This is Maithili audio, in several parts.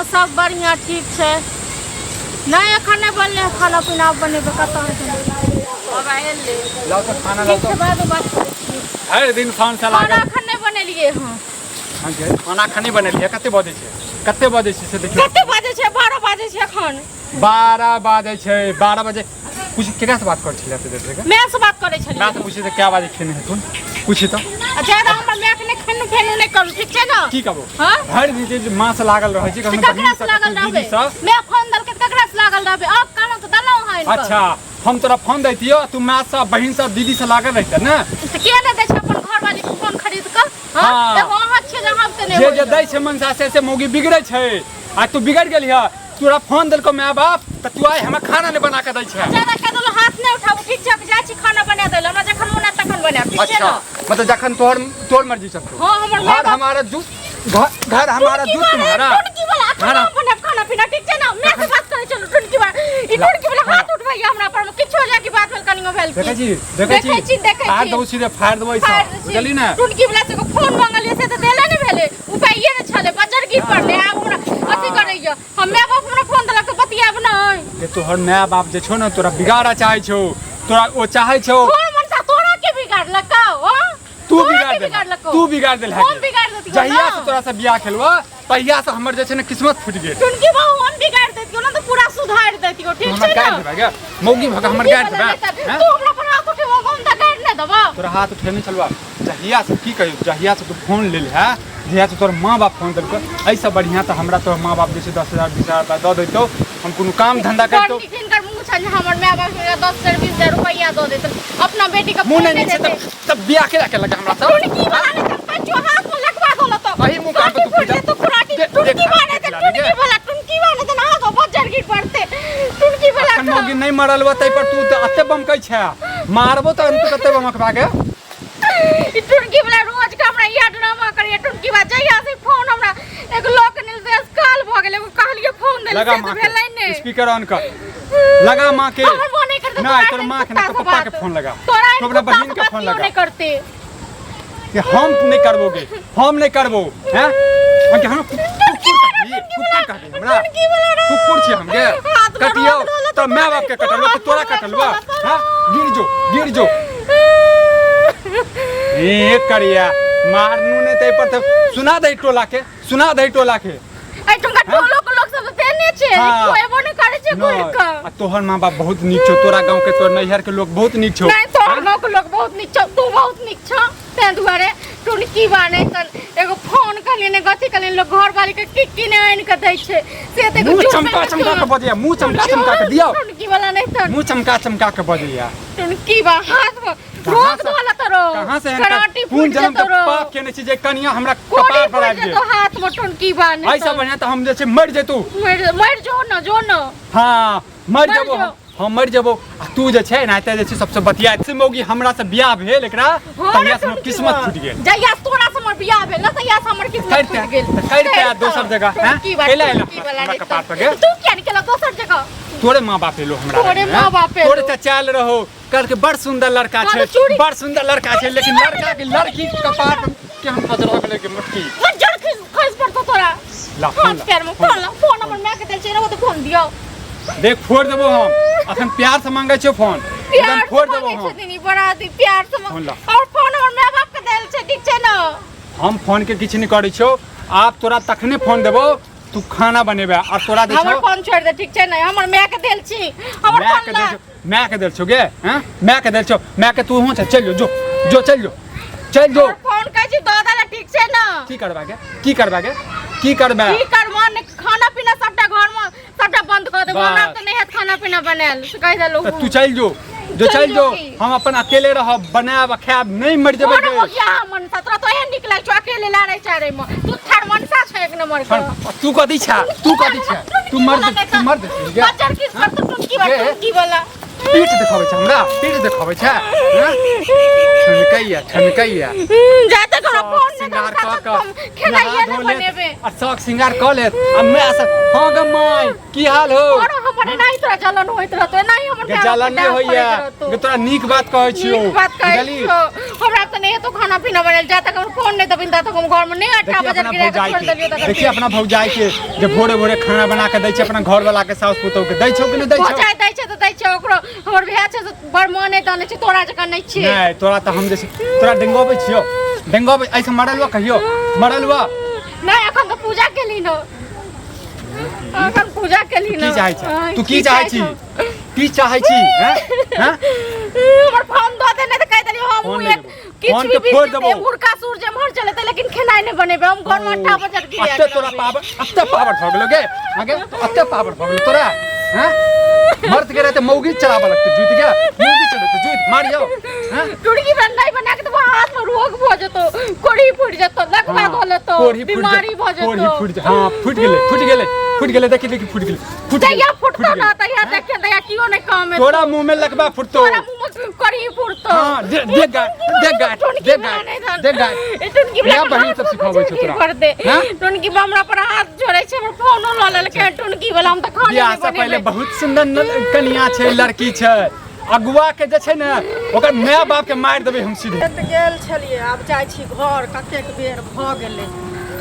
हँ सब बढ़िआँ ठीक छै। नहि एखन नहि बनलै हँ खाना पीना, आब बनेबै। कतऽ हेतै? लाउ तऽ खाना लाउ। ठीक छै, तऽ बादमे बात करै छी। भरि दिन फोन से खाना लागल। एखन नहि बनेलियै हँ। हाँ गे, खाना एखन नहि बनेलियै? कते बजै छै, कते बजै छै से देखियौ। कते बाजै छै? 12 बाजै छै एखन। 12 बाजै छै, 12 बजे। पूछ, केकरा से बात करै छलियै एते देर से? माय से बात करै छलियै। माय से पूछी तऽ कए बजे खेने हेथुन, पूछी तऽ। आ ज्यादा हमर मायके नहि खनु फेनु नहि करू, ठीक छै ने? की कहबो? हाँ? भरि दिन जे माँ से लागल रहै छी, तऽ कखनो ककरा बहिन से से, लागल कखनो रहबै? दीदी से। माय फोन देलकै तऽ ककरा से लागल रहबै? आब कहलहुँ तऽ देलहुँ अहाँ आनि कऽ। अच्छा, हम तोरा फोन दैतियो, तू माय से, बहिन से, दीदी से लागल रहते ने? तऽ किया नहि दै छै अपन घरवाली के फोन खरीद कऽ? हाँ? हाँ। एगो अहाँ छियै जे अहाँ से नहि जे होइए। जे दै छै मनसा से से मौगी बिगड़ै छै, आ तू बिगड़ गेली ह। तोरा फोन देलको माय बाप तऽ तू आइ हमरा खाना नहि बना के दै छै। ज्यादा कह देलहुँ, हाथ नहि उठाबू, ठीक छै? जाइ छी खाना बना दै लए। हमरा जखन मोन हैत तखन बनायब, ठीक छै अच्छा ने? मतलब जखन तोहर तोहर मर्जी चलतो। हाँ, हमर माय घर बाप। हमारा जूत, घर घर हमारा टुनकी जूत वाला, तुम्हारा। टुनकी वाला, अखन हमारा। हम बनायब खाना पीना, ठीक छै ने? मैं से बात करै छलहुँ। टुनकी वाला, ई टुनकी वाला हाथ उठबैया हमरा पर। किछो जाके बात भेल, कनियो भेल की? देखै छी, देखै छी, देखै छी, देखै फाड़ छी। देबो सीधे, फाड़ देबो ऐसा। फाड़ि दै छी। बुझली ने? टुनकी वाला से एगो फोन मंगलियै से तऽ देले नहि भेलै, उपाइए नहि छलै, बजर गिर पड़लै। आब हमरा अथी करैया। हम माय बाप हमरा फोन देलक तऽ बतियाब नहि? ये तोहर माय बाप जे छौ ने, तोरा बिगाड़ा चाहै छौ, तोरा ओ चाहै छौ। तोहर मनसा तोरा के बिगाड़लकौ? हँ? तू तोरा बिगाड़ के देल, बिगाड़लकौ? तू बिगाड़ देल। हम बिगाड़ देतियौ जहिया ना? से तोरा से बियाह खेलबो, तहिया से हमर जे छै ने किस्मत फूटि गेल। टुनकी बहू, हम बिगाड़ देतियौ ना तऽ पूरा सुधारि देतियौ, ठीक हमर छै गाड़ि ने? देबै गे मौगी भऽ कऽ हमर टुनकी गाड़ि वाला देबै? नहि तऽ- हैं? तू हमरा पर हाथ उठेबो, हम तऽ गाड़ि नहि देबौ। तोरा हाथ उठेने छलबा। जहिया से, की कहियौ, जहिया से तू फोन लेल है, जहिया से तोहर माँ बाप फोन देलको, एहिसँ बढ़िआँ तऽ हमरा तोहर माँ बाप जे छै 10,000 20,000 रुपया दऽ दैतौ, हम कोनो काम धंधा बड़ करितौ। नीक हिनकर मुँह छनि जे हमर माय बाप हमरा 10,000 20,000 रुपैआ दऽ देतन, अपना बेटी के मुँह फोन नहि नहि नीक छै देतै। तब तब बियाह केला केलक हमरा सब? टुनकी वाला नहि तऽ पंचो हाथ में लगवा देलक तऽ अही मुँह कान पर तू फूट पीटा। जेतौ खुराटी। देख, टुनकी वाला देख तऽ ला, टुनकी देख। वाला, टुनकी वाला तऽ हाथ में बज्जर गिर पड़तै टुनकी वाला। अखन मौगी नहि मरल बा, ताहि पर तू तऽ एते बमकै छै। मारबो तऽ तू कते बमकबा गे? ई टुनकी वाला रोज के हमरा इएह ड्रामा करैया। टुनकी वाला जहिया से फोन हमरा एगो लऽ के नेल से काल भऽ गेल। एगो कहलियै फोन देल, लगा से तऽ माँ भेलै के नहि। स्पीकर ऑन कर, लगा माँ के। हमर मोन नहि करतै। नहि, तोरा तोर एहन माँ के नहि, कुत्ता तोर से पप्पा के बात। फोन लगा। तोरा एहन तू अपना कुत्ता बहिन से के फोन बतियो लगा। नहि करते। कि हम नहीं करबोगे, हम नहीं करबो हैं? हम हम कुकुर कहबी, कुकुर कहबी हमरा? कुकुर छी हम गे? हाथ में कटियो रोक देलक। तो माय बाप के कटलबा कि तोरा कटलबा? हां, गिर जो, गिर जो। ए करिया मारनू ने तै पर तऽ सुना दे टोला के, सुना दे टोला के। एहिठुमका टोलो के लोक सब तऽ तेहने छै। हाँ। केओ एबो नहि करै छै घुरि नहि, कऽ। आ तोहर माँ बाप बहुत नीक छौ, तोरा गाँव के, तोहर नैहर के लोग बहुत नीक छौ। नहि, तोहर गाँव के लोक बहुत नीक छौ, तू बहुत नीक छौ। ताहि दुआरे टुनकी बाने तन एगो फोन कहलियै ने गथी कहलियै। लोक घर वाली के की की नहि आनि कऽ दै छै से तऽ एगो मुँह जुट चमका पहिन कऽ चमका के बजैया, मुँह चमका चमका के दियौ। टुनकी वाला नहि तन मुँह चमका चमका के बजैया। टुनकी बा हाथ में कहाँ रोक से- धोला तोरो कहाँ से एहन कराटी कोन फूट जन्म जेतौ के रो। पाप केने छी जे कनिया हमरा कोड़ी कपार पर फूट आबि गेल? जेतौ हाथ में टुनकी बा नहि ऐसा तन। बढ़िया तऽ हम जे छै मरि जेतू। मरि मरि जो न, जो न। हाँ, मरि मरि जेबो। जो। हम मरि जेबो आ तू जे छै एनाहिते जे छै सबसे बतिया से मौगी। हमरा से बियाह भेल एकरा हाँ तहिया रे से हमर टुनकी किस्मत बा। फूटि गेल। जहिया से तोरा से हमर बियाह भेल ने, तहिया से हमर किस्मत करिते फूटि गेल। तऽ करिते दोसर जगह, हैं? टुनकी बा, कैला एला टुनकी वाला हमरा नहि कपार तन। पर गे? तू किया नहि केलह दोसर जगह? तोरे माँ बाप एलो हमरा तोरे लग, हैं? माँ बाप एलो। तोरे चचा आयल रहो, कहलकै बड़ सुंदर लड़का हाँ, छै, तऽ चूड़ी- बड़ सुंदर लड़का छै, लेकिन लड़का के लड़की के कपार पर के हम पजरा गेलै के मुटकी। मज्जर खस खस पड़तो तोरा ला फोन हाथ ला, पैर में। फोन फोन ला, फोन हमर माय के देल छै ने, ओ तऽ फोन दियौ। देख, फोड़ देबो हम। अखन प्यार से मांगे छियो फोन, प्यार एकदम से फोड़ देबो मांगै हम। छथिन ई बड़ा अथी प्यार से फोन ला। और फोन हमर माय बाप के देल छै, ठीक छै ने? हम फोन के किछु नहि करै छियो। आब तोरा तखने फोन देबो, तू खाना बनेबे आ तोरा जे हमर छौ फोन छोड़ि दे, ठीक छै ने? हमर माय के देल छी हमर माय फोन के ला। देल छौ, माय के देल छौ गे? हैं, माय के देल छौ? माय के तू हुँ छै। चल जो, जो जो, चल जो, चल जो। हमर फोन कहै छी दऽ देला, ठीक छै ने? की करबा गे? की करबा गे? की करबा? की करबो ने, खाना पीना सबटा घर में सबटा बंद कऽ देबो। हमरा बस। तऽ नहि हैत खाना पीना बनायल से कहि देलहुँ। तऽ तू चलि जो, जो। चलि चलि जो जो। की? हम अपन अकेले रहब, बनायब आ खायब, नहि मरि जेबै बड़ गे। मोगिया मन तोरा तो एहन नीक लागै छौ अकेले लाड़ै चाड़ै मे। तू थार मनसा छै एक नंबर के। तू कथी छा? तू कथी छा? तू मर्द, तू मर्द छी गे? बच्चर किस पर तू टुनकी वाला, गे। टुनकी वाला। पीठ देखाबै छै हमरा, पीठ देखाबै छै, हँ? ठनकैया, ठनकैया। जा तक हमरा शौक फोन नहि श्रृंगार देलका कऽ तक कऽ हम खेनाइए नहा नहि धो लेत बनेबै। आ शौक श्रृंगार कऽ लेत आ माय से, हँ गे माय, की हाल हो? और हमर एनाही तोरा जलन होइत रहतो, एनाही हमर गे माय बाप जलन के नहि डाह होइया पड़ैत रहतो। गे तोरा नीक बात कहै छियौ। नीक बात कहै बुझलही? छियौ। हमरा तऽ नहि हेतौ खाना पीना बनायल, जा तक हमर फोन नहि देबही ता तक हम घरमे नहि आटा देखिए बजल अपना गिरा के भौजाई छोड़ि के, देलियौ तकर। देखिए अपना भौजाई के जे भोरे भोरे खाना बना के दै छै अपना घर वाला के, साउस पुतोह के दै छौ कि नहि दै छौ? भौजाई दै छै तऽ दै छै ओकरो। हमर भैया छै से बड़ मोने दने छै, तोरा जकाँ नहि छै। नहि तोरा तऽ हम जे छै तोरा डेंगोबै छियौ, डेंगोबै एहिसँ मरल हुआ कहियो मरल हुआ? नहि, एखन तऽ पूजा केली न, एखन पूजा केली न। की चाहै छी तू? की चाहै छी? की चाहै छी? हैं हैं हमर फोन दऽ दे, नहि तऽ कहि देलियौ हम फोन नहि एक देबौ। किछु फोन भी के बीत फोड़ जेतै, देबौ। एम्हुरका सूरज एम्हर चलेतै लेकिन खेनाइ नहि बनेबै हम। घरमे आटा बजट गिरा अते तोरा पावर, अते पावर भऽ गेलो गे? आगे अते पावर भऽ गेलो तोरा? हैं, मर्द के रहते मौगी चलाबऽ लगतै, जुति गे मौगी चलेतै, जुति मारियो। हैं, टुड़की बन नहीं बना के तो हाथ में रोग भऽ जेतौ, कोढ़ी फूटि जेतौ, लकवा धऽ लेतौ, कोढ़ी फूटि बीमारी भऽ कोढ़ी जेतौ। फूटि हाँ फूटि गेलै, फूटि गेलै, फूटि गेलै। देखी देखी, फूटि गेलै, फूटि गेलै, तहिया फूटि फुटतौ गेलै। ना तहिया देखे, तहिया कियो नहि काम एतौ। तोरा मुंह में लकवा फुटतो, तोरा मुँह में कोढ़ी फुटतौ। हाँ, दे दे गाय, दे गाय, दे गाय, दे गाय। टुनकी माय बहिन सब सिखाबै छौ तोरा। कर दे। हैं? टुनकी बा हमरा पर हाथ जोड़ै छै, हमर फोनो लऽ लेलकै टुनकी वाला, हम तऽ खाने बियाह नहि से पहिले बनेबै। बहुत सुंदर कनिया छै, लड़की छै। अगुआ के जे छै ने ओकर माय बाप के मारि देबै हम सीधे। खेत गेल छलियै, आब जाइ छी घर। कतेक बेर भऽ गेलै,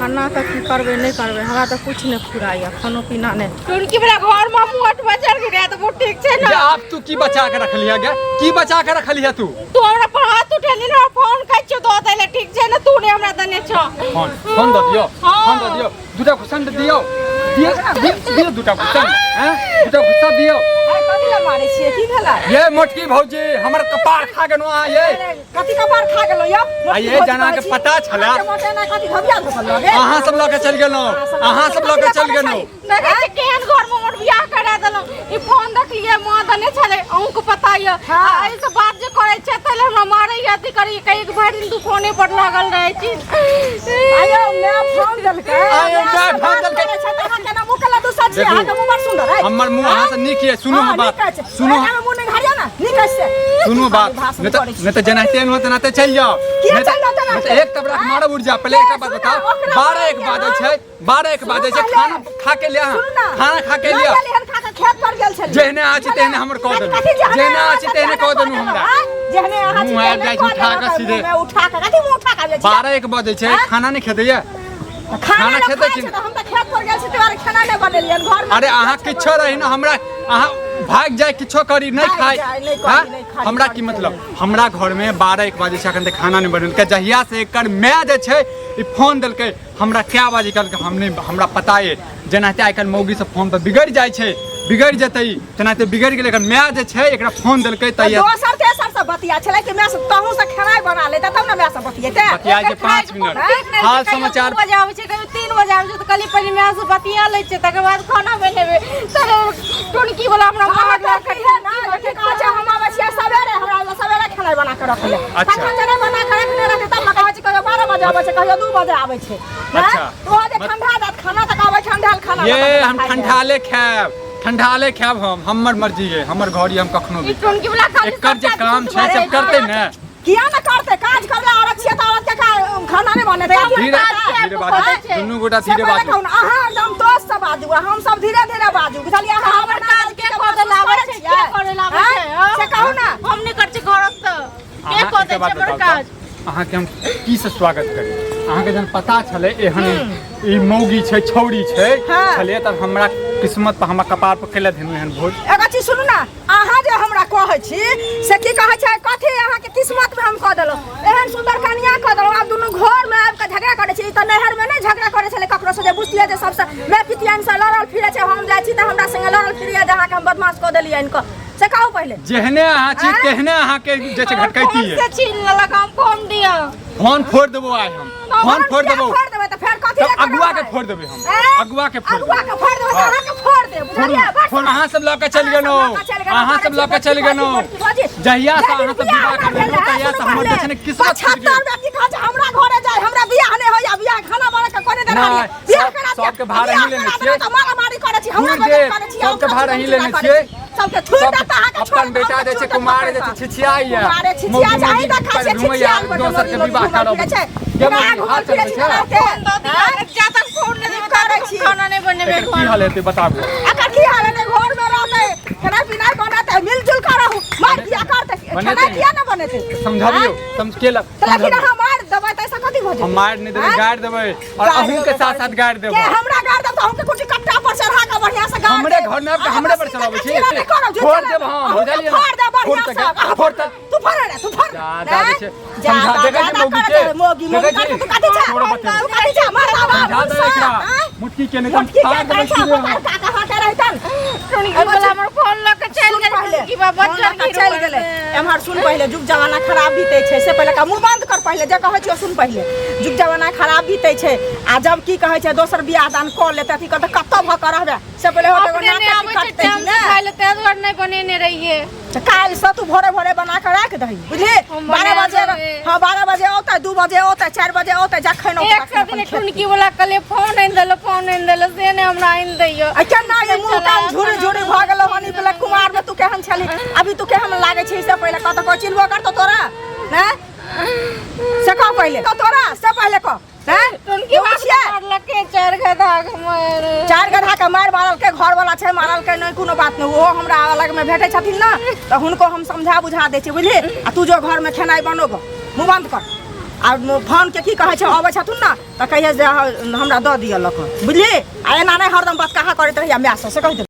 केना कऽ की करबै नहि करबै, हमरा तऽ किछु नहि फुराइए, खानो पीना नहि। टुनकी वाला घर में मुँह अठ बजर गिरा देबो, ठीक छै जे ना? आब तू की बचा के रखलिहे गे? की बचा के रखलिहे तू? तू हमरा पर हाथ उठेली ना, फोन कहै छियौ दऽ दै लए, ठीक छै ने? तू नहि हमरा देने छौ। फोन, फोन दऽ दियौ। हाँ। फोन दऽ दियौ, दूटा घुसन दियौ, दियौ, दियौ, दियौ दूटा घुसन। हैं, दूटा घुस्सा दियौ। आइ कथी लए मारै छियै? की भेलै ये मोटकी भौजी, हमर कपार खा गेलहुँ अहाँ ये। कथी कपार खा गेलहुँ यौ? आ ये जाना के पता छला। कथी घबिया धोकल लगे? अहाँ सब लऽ के चलि गेलहुँ, अहाँ सब लऽ के चलि गेलहुँ। देखै छी केहन घर में हमर बियाह करा देलहुँ। ई फोन देखलियै माँ देने छलै, अहूँके पता यऽ। हाँ। आ एहिसँ बात जे करै छै ताहि हमरा मारैया, अथी करै कहीं भरि दिन तू फोने पर लागल रहै छी। आयो माय फोन देलकै। आयो माय फोन देलकै। करै छै तऽ अहाँ केना मुँह केला दूसर छी? देखू। अहाँके मुँह बड़ सुन्दर अछि। हमर मुँह अहाँ से नीक ये। सुनू हाँ, हमर बात नीक अछि। सुनू। अहाँके मुँह नहि घारियौ ने, नीक अछि से। सुनू बात, खाली भाषण नहीं तो करै छी। नहीं तो जेनाहिते न तेनाहिते चलि जाओ। किया नहीं तो चलि जाओ नहीं तो तेनाहिते? एक तबरा मारब उड़ जा। पहले एक बात सुनू बताओ, ना, ओकरा 12 1 मारके बाजै हाँ। छै, 12 1 बाजै छै, पहिले। खाना खा के लिया। सुनू ना। खाना खा के नहि लिया। गेली हन, खा के खेत पर गेल छलियै। जेहने अहाँ छी तेहने हमर कऽ देलहुँ। कथी जेहने जेहने अहाँ छी छी तेहने कऽ देलहुँ हमरा। आँय? जेहने अहाँ छी मुँह आबि तेहने जाइ छै कऽ उठा देलहुँ कऽ तऽ सीधे। मुँहमे उठा कऽ कथी मुँह उठा कऽ आबि जाइ छी? 12 1 बजै छै, आँय? खाना नहि खेतैया? तऽ खाना खाना लोक खेतै खाइ कि छै तऽ हम तऽ खेत पर गेल छी तोहर खाना नहि बनेलियन घरमे। अरे अहाँ किछो रही ने, हमरा अहाँ भागि जाय, किछो करी, नहि भागि खाइ जाय, नहि करी, हाँ? नहि खाली हमरा करी की मतलब? हमरा घरमे 12 1 बजे छै, एखन तक खाना नहि बनेलकै। जहिया से एकर माय जे छै ई फोन देलकै हमरा, कए बजे कहलकै हम नहि, हमरा पता अइ। जेनाहिते आइ काल्हि मौगी सब फोन पर बिगड़ि जाइ छै, बिगड़ि जेतै ई, तेनाहिते बिगड़ि गेलै। एकर माय जे छै एकरा फोन देलकै तहिया दोसर तेसर से बतिया छलै कि माय से तहूँ से खेनाइ बना लेतै तब ने माय से बतियेतै। बतिया छै 5 मिनट हाल समाचार। 2 बजे आबै छै, कहियो 3 बजे आबै छै, तऽ कहलियै पहिले माय से बतिया लै छै तकर बाद खाना बनेबै। तऽ टुनकी वाला हमरा अहाँ मारलक। तऽ कहियै ना जे की कहै छै, हम आबै छियै सवेरे, हमरा सवेरे खेनाइ बना के रखले। अच्छा। तखन जे नहि बना के रखने रहतै तब ने कहै छै कहियो 12 बजे आबै छै, कहियो 2 बजे आबै छै। हैं? अच्छा। तऽ ओहो जे ठंडा जात खाना तऽ कहबै ठंडाल खाना ये बना के हम खाइ ले। ठंडाले खायब, ठंडाले खायब हम। हमर मर्जी है, हमर घर ये, हम कखनो ई भी। टुनकी वाला खाली एकर जे सबटा काम झूठ छै से बाजै करतै ने? किया ने करतै? काज करला औरत छियै तऽ औरत के खाना नहि बनेतै? धीरे काज किया धीरे बाजू, करै छै? दुनू गोटा से धीरे पहिले बाजू। कहू ने, अहाँ एकदम दोस्त से बाजू आ हम सब धीरे धीरे बाजू, बुझलियै? अहाँ हमर काज के कऽ देल आबै छै? के करे लाबै छै? आँय? से कहू ने। हम नहि करै छी घरक तऽ के अहाँ कऽ एकटा दै बात छै हमर बताउ काज? तऽ, अहाँके हम की से स्वागत करी? अहाँके जहन पता छलै एहन ई मौगी छै, छौड़ी छै हाँ। छलै, तब हमरा किस्मत पर, हमरा कपार पर कैला धेनु एहन भोज? एगो चीज सुनू ने, अहाँ जे हमरा कहै छी से की कहै छै, कथी अहाँके किस्मत में हम कऽ देलहुँ, एहन सुन्दर कनिया कऽ देलहुँ, आब दुनू घर में आबि कऽ झगड़ा करै छी। ई तऽ नैहर में नहि झगड़ा करै छलै ककरो से, जे बुझतियै जे सबसँ मैं पितियान से लड़ल फिरै छै, हम जाइ छी तऽ हमरा संगे लड़ल फिरैया, जे अहाँके हम बदमाश कऽ देलियै इनकऽ, से कहू पहिले। जेहने अहाँ छी आँय? तेहने अहाँके जे छै हमर घटकैती फोन है। से छीन लेलक, हम फोन दिअ। फोन फोड़ देबो आइ हम, फोन फोड़ किया देबो। फोड़ देबै तऽ फेर कथी तब लए अगुआ के करबै? फोड़ देबै हम। आँय? अगुआ के फोड़ अगुआ देबै। के फोड़ देबै तऽ हाँ। अहाँके फोड़ देब, बुझलियै? बस। फोन अहाँ सब लऽ के चलि गेलहुँ, अहाँ सब लऽ के चलि गेलहुँ। जहिया से अहाँ सब विवाह कर लेलहुँ तहिया से हमर जे छै ने किस्मत फूटि गेल। 75 बेटी कहै छै हमरा घरे जाय, हमरा बियाह नहि होइया, बियाह खाना बना के कोने देना नहि, बियाह सब- करा दिअ, सबके भार बियाह अहीं लेने करा छियै। देबै तऽ मारामारी करै छी, हमरा थूरि बगल देब, करै छी, सबके ओकरा भार अहीं चिन्ता लेने करै छियै। छी। सबके थूरि सब देब तऽ अहाँके छोड़ि अपन देब, बेटा जे छै छोड़ि देब, कुमार जे छै पकड़ि कऽ। छिछियाइया, कुमारे छिछिया मौगी छै, अहीं मौगी देखा पर छै, घुमैया, छिछियाल बड़ दोसर के मौगी विवाह घुमल करब। फिरै छै। गे बिना मौगी, घुमल हाथ फिरै चलबै छी छै? तेनाहिते। फोन दऽ दिअ, जा तक फोन नहि देबै ता करै तक छी? हम खाना नहि बनेबै एकर की घरमे। हाल हेतै बताबू। एकर की हाल हेतै? घरमे रहतै। बनेतै। खेनाइ किया नहि बनेतै? समझाबियौ, समझ के ल तऽ लेकिन अहाँ मारि देबै तऽ एहिसँ कथी भऽ जेतै? हम मारि नहि देबै, आँय? गारि देबै और गारि अहूँ के देबै, साथ साथ गारि के देबै। हमरा गारि देब तऽ अहूँके कुटी कट्टा पर चढ़ा कऽ बढ़िआँ से गारि हमरे देब। घर में आबि कऽ अहाँ हमरे पर बस चलाबै छी। चीरा नहि करब, जे फोड़ चलाबै। देब हम, अहूँके बुझलियै ने? फोड़ देब फोड़ बढ़िआँ तऽ से। अहाँ फोड़ तऽ- तू फोड़ रे, तू फोड़। जा, जा आँय? दै छै। जा, समझा जा, देखै जा, छी मौगी करऽ के? दे, मौगी, मौगी देखै छी? करतौ, तू कथी छै? छोड़ो बतेबै। तू कथी छै? मर्दाबा, समझा दे भूसा, एकरा। आँय? मुटकी के नहि तऽ हम मुटकी के फाड़ देबै कहै छै, सीधे। अपन काका कहाँ के रहितन? टुनकी वाला हमर फोन लऽ के चलि सुन गेल। पहिले, टुनकी बाबा फोन लऽ कऽ चलि गेलै। एम्हर सुन पहिले, जुग जमाना खराब बीतै छै से पहिले मुँह बंद कर। पहिले जे कहै छियौ सुन पहिले। जुग जमाना खराब बीतै छै आ जब की कहै छै दोसर बियाह दान कऽ लेतै, अथी करतै, कतऽ भऽ कऽ रहबै से पहिले होतै। अपने नहि आबै छै कटतै टाइम से ने खाय लए, ताहि दुआरे नहि बनेने रहियै। तऽ काल्हिसँ तू भोरे भोरे बना कऽ राखि दही, बुझली? हम 12 बना बजे देबै। हँ, 12 बजे औतै, 2 बजे औतै, 4 बजे औतै, जखन औतै एक तखन सौ अपन दिन खेतै। टुनकी वाला कहलियै फोन आनि देलक, फोन आनि देलक, से नहि हमरा आनि दैया। आ केना ये मुँह कान झुरी झुरी भऽ गेलौ हन? ई पहिले कुमार में तू केहन छली, अभी तू केहन लागै छै से पहिले कह। तऽ कोइ चिन्हबो करतौ तोरा? हैं, से कह पहिले। कह तोरा से पहिले कह। हैं, टुनकी एगो छियै? मारलकै 4 गधा के मारि। 4 गधा के मारि मारलकै। घरवाला छै, मारलकै नहि, कोनो बात नहि। ओहो हमरा अलग में भेटै छथिन ने, तऽ हुनको हम समझा बुझा दै छियै, बुझली? आ तू जो घरमे खेनाइ बनो गऽ, मुँह बंद कर। आ फोन के की कहै छै, अबै छथुन ने तऽ कहियै जे हमरा दऽ दिअ लऽ कऽ, बुझली? आ एना नहि हरदम बतकाहा करैत रहियै मायसँ, से कहि देबै।